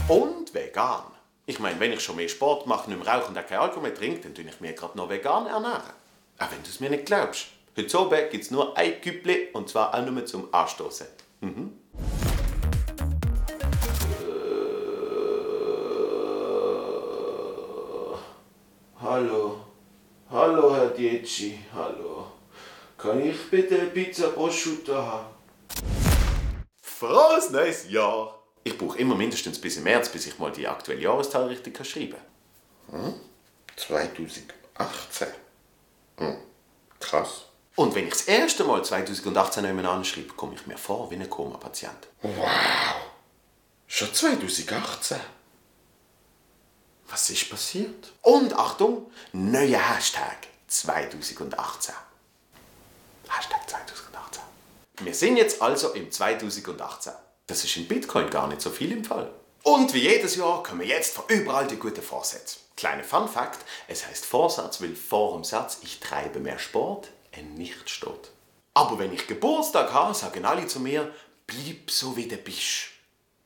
Und vegan. Ich meine, wenn ich schon mehr Sport mache, nicht mehr rauche und auch kein Alkohol mehr trinke, dann tue ich mich gerade noch vegan ernähren. Auch wenn du es mir nicht glaubst. Heute Abend gibt es nur ein Küppli und zwar auch nur zum Anstoßen. Hallo. Hallo, Herr Dietschi. Hallo. Kann ich bitte eine Pizza Prosciutto haben? Frohes neues Jahr! Ich brauche immer mindestens bis im März, bis ich mal die aktuelle Jahreszahl richtig schreiben kann. 2018. Krass. Und wenn ich das erste Mal 2018 nebeneinander schreibe, komme ich mir vor wie ein Koma-Patient. Wow. Schon 2018? Was ist passiert? Und Achtung, neuer Hashtag 2018. Hashtag 2018. Wir sind jetzt also im 2018. Das ist in Bitcoin gar nicht so viel im Fall. Und wie jedes Jahr kommen jetzt von überall die guten Vorsätze. Kleiner Fun Fact, es heißt Vorsatz, weil vor dem Satz «Ich treibe mehr Sport» ein Nicht steht. Aber wenn ich Geburtstag habe, sagen alle zu mir «Bleib so wie du bist».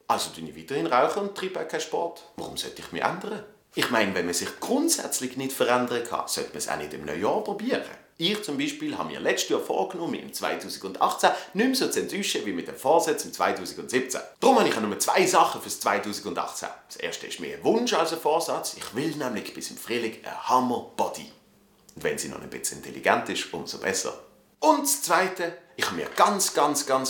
Also tue ich weiterhin rauchen und treibe auch keinen Sport. Warum sollte ich mich ändern? Ich meine, wenn man sich grundsätzlich nicht verändern kann, sollte man es auch nicht im neuen Jahr probieren. Ich zum Beispiel habe mir letztes Jahr vorgenommen, im 2018 nicht mehr so zu enttäuschen wie mit dem Vorsatz im 2017. Darum habe ich nur 2 Sachen fürs 2018. Das erste ist mehr ein Wunsch als ein Vorsatz. Ich will nämlich bis im Frühling ein Hammer-Body. Und wenn sie noch ein bisschen intelligent ist, umso besser. Und das Zweite, ich habe mir ganz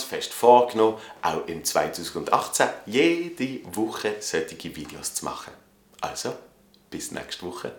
fest vorgenommen, auch im 2018 jede Woche solche Videos zu machen. Also, bis nächste Woche.